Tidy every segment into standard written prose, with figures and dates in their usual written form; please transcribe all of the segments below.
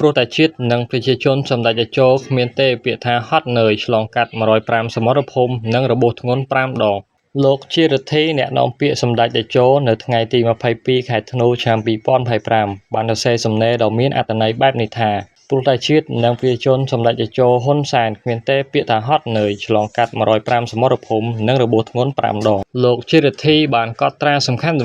ព្រោះតែជាតិ និងប្រជាជនសម្ដេចតេជោគ្មានទេពាក្យថាហត់នឿយឆ្លងកាត់105សមរភូមិនិងរបួសធ្ងន់5ដងលោកជារិទ្ធីអ្នកនាំពាក្យសម្ដេចតេជោនៅថ្ងៃទី22ខែធ្នូឆ្នាំ2025បានសរសេរសំណេរដ៏មានអត្ថន័យបែបនេះថាព្រោះតែជាតិនិងប្រជាជនសម្ដេចតេជោហ៊ុនសែនគ្មានទេពាក្យថាហត់នឿយឆ្លងកាត់105សមរភូមិនិងរបួសធ្ងន់5ដងលោកជារិទ្ធីបានកត់ត្រាសំខាន់ៗ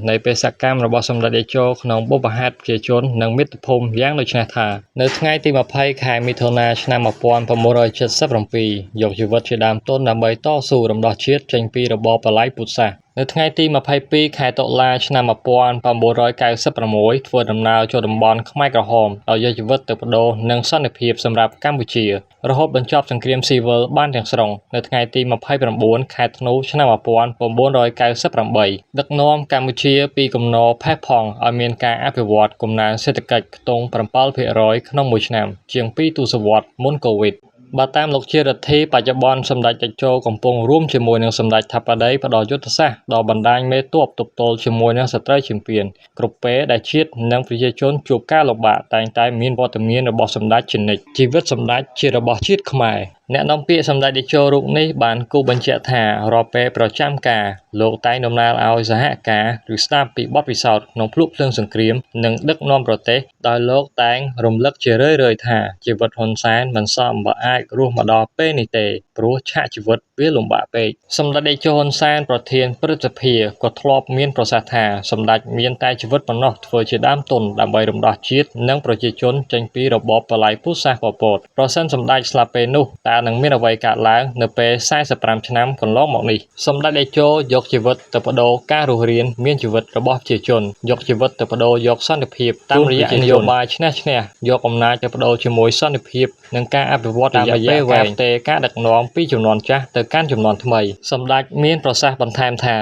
នៃបេសកកម្មរបស់សម្ដេចតេជោក្នុងបុព្វហេតុប្រជាជននិងមាតុភូមិយ៉ាងដូចនេះថានៅថ្ងៃទី20ខែមិថុនាឆ្នាំ1977យកជីវិតជាដើមទុនដើម្បីតស៊ូរំដោះជាតិចេញពីរបបប្រល័យពូជសាសន៍នៅថ្ងៃទី22ខែតុលាឆ្នាំ1996ធ្វើដំណើរចូលតំបន់ខ្មែរក្រហមដោយយកជីវិតទៅប្ដូរនឹងសន្តិភាពសម្រាប់កម្ពុជារហូតបញ្ចប់សង្គ្រាមស៊ីវិលបានទាំងស្រុងនៅថ្ងៃទី29ខែធ្នូឆ្នាំ1998ដឹកនាំកម្ពុជាពីគំនរផេះផង់ឲ្យមានការអភិវឌ្ឍកំណើនសេដ្ឋកិច្ចខ្ទង់7%ក្នុងមួយឆ្នាំជាង2ទសវត្សរ៍មុនកូវីដបើតាមលោកជារិទ្ធីបច្ចុប្បន្នសម្ដេចតេជោកំពុងរួមជាមួយនឹងសម្ដេចធិបតីផ្ដល់យុទ្ធសាស្ត្រដល់បណ្ដាញមេទ័ពទប់ទល់ជាមួយនឹងសត្រូវឈាមពានគ្រប់ពេលដែលជាតិនិងប្រជាជនជួបការលំបាកតែងតែមានវត្តមានរបស់សម្ដេចជានិច្ចជីវិតសម្ដេចជារបស់ជាតិខ្មែរអ្នកនាំពាក្យសម្ដេចតេជោរូបនេះបានគូសបញ្ជាក់ថារាល់ពេលប្រចាំការលោកតែងតំណាលឲ្យសហការឬស្ដាប់ពីបទពិសោធន៍ក្នុងភ្លក់ភ្លើងសង្គ្រាមនិងដឹកនាំប្រទេសដោយលោកតែងរំលឹកជារឿយៗថាជីវិតហ៊ុនសែនមិនសមបើអាចរស់មកដល់ពេលនេះទេព្រោះឆាកជីវិតវាលំបាកពេកសម្ដេចតេជោហ៊ុនសែនប្រធានព្រឹទ្ធសភាក៏ធ្លាប់មានប្រសាសន៍ថាសម្ដេចមានតែជីវិតប៉ុណ្ណោះធ្វើជាដើមទុនដើម្បីរំដោះជាតិនិងប្រជាជនចេញពីរបបប្រល័យពូជសាសន៍ប៉ុលពតប្រសិនសម្ដេចស្លាប់ពេលនោះតើនឹងមានអ្វីកើតឡើងនៅពេល45ឆ្នាំកន្លងមកនេះសម្ដេចតេជោយកជីវិតទៅប្ដូរការរស់រានមានជីវិតរបស់ប្រជាជនយកជីវិតទៅប្ដូរយកសន្តិភាពតាមរយៈនយោបាយឈ្នះឈ្នះយកអំណាចទៅប្ដូរជាមួយសន្តិភាពនិងការអភិវឌ្ឍតាមរយៈពេលវែងទេការដឹកនាំពីជំនាន់ចាស់ទៅកាន់ជំនាន់ថ្មីសម្ដេចមានប្រសាសន៍បន្ថែមថា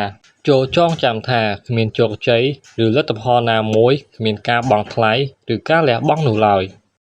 ចូលចងចាំថាគ្មានជោគជ័យឬលទ្ធផលណាមួយគ្មានការបង់ថ្លៃឬការលះបង់នោះឡើយ។